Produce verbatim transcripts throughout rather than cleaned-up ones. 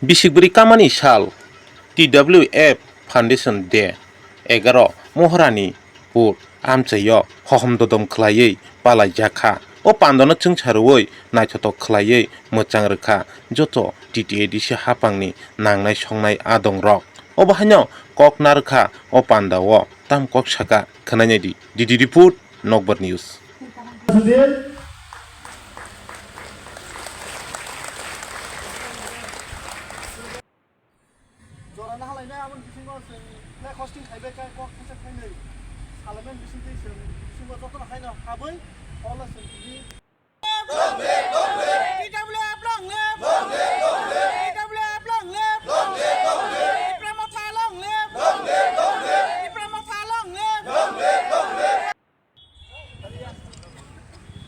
Bisikbwrwi kamani sal, T W F Foundation Day, egaro Moharani pur amchaio hohom dodom khlaiwi palaijakha. O pandano chwngsa rwui naithothok khlaiwi mwchang rwkha joto T T A D C hapangni nangnai songnai adongrok. Obo haino kok narwkha o pandao. Tam kok saka khwnainaidi. D D report, Nokbar News. Jora nahalainai aboni bisingo chwng flag hosting khaibai khe kok kisa khainwi salaimani bisingtwi chwng bisingo jotono haino habwi holo chwng tini. T W F long live! T W F long live! Tipra Motha long live! Tipra Motha long live!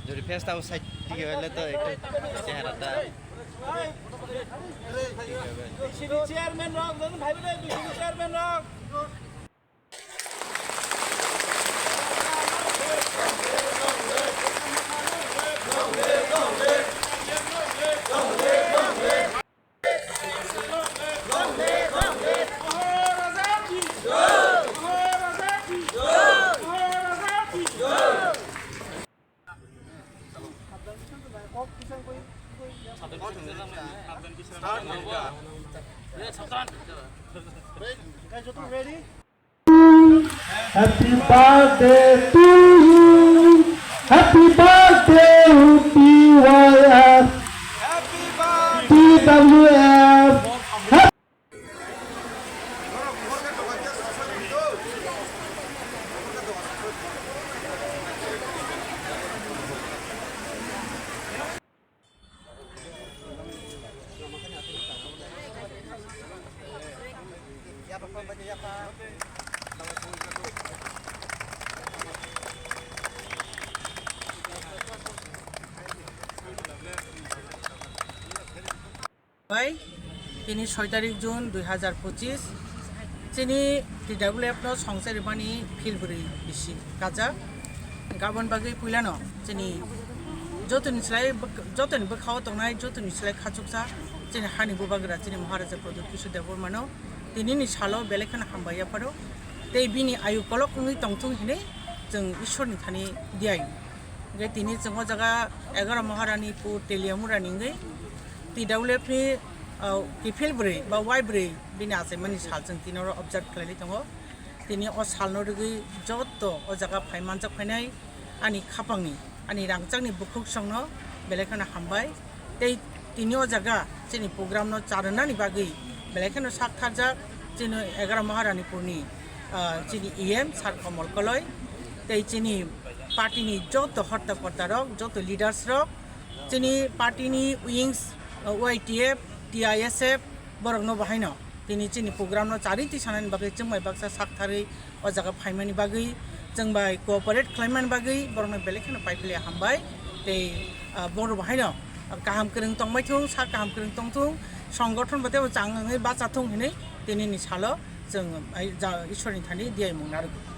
Jodi face ta side dige hoile to ekta chehara ta. Chairman rok, bhai bhai, chairman rok. Happy birthday to you. Happy birthday to T Y F. T W F. Bai, tini soi tarik June dui hazar pochis, chini T W F no songchari mani philbri bisi kajak. Gabon bagwi puilano chini jotoni slai bwk-, jotoni bwkhao tongnai, jotoni slai khachuksa chini hani bubagra chini Maharaja Pradyut Kishore Debbarmano tinini salo belai kheno hambai yapharo. Tei bini ayu kolok wngwi tongthung hinwi chwng Ishwarni thani diyai. Hingke tini chwng o jaga egaro Maharani pur Teliamura ni wngwi T W F ni, ah, kiphil bwrwi ba wai bwrwi bini achaimani sal chwng tini oro observe khlailai tongo. Tini o salno rwgwi joto o jaga phai manjak phainai ani khapangni, ani rangchakni bukhuk songno belai kheno hambai. Tei tini o jaga chini program no charwnani bagwi belai kheno sak tharjak chini egaro Maharanipurni, ah, chini E M Sir Komol Koloi tei chini party ni joto horta korta rok, joto leaders rok, chini party ni wings, ah, Y T F, T I S F borok no bahaino tini chini program no charwi tisanani bagwi chwng bai baksa sak tharwi o jaga phaimani bagwi, chwng bai cooperate khlaimani bagwi borokno belai kheno paiphilia hambai. Tei, ah, borok bo haino kaham kwrwng tongbai thung, sak kaham kwrwng tong thung, songgothon bo teibo chang wngwi bacha thung hinwi tinini salo chwng, ai, ja-, Ishwarni thani diyaimung narwkgo.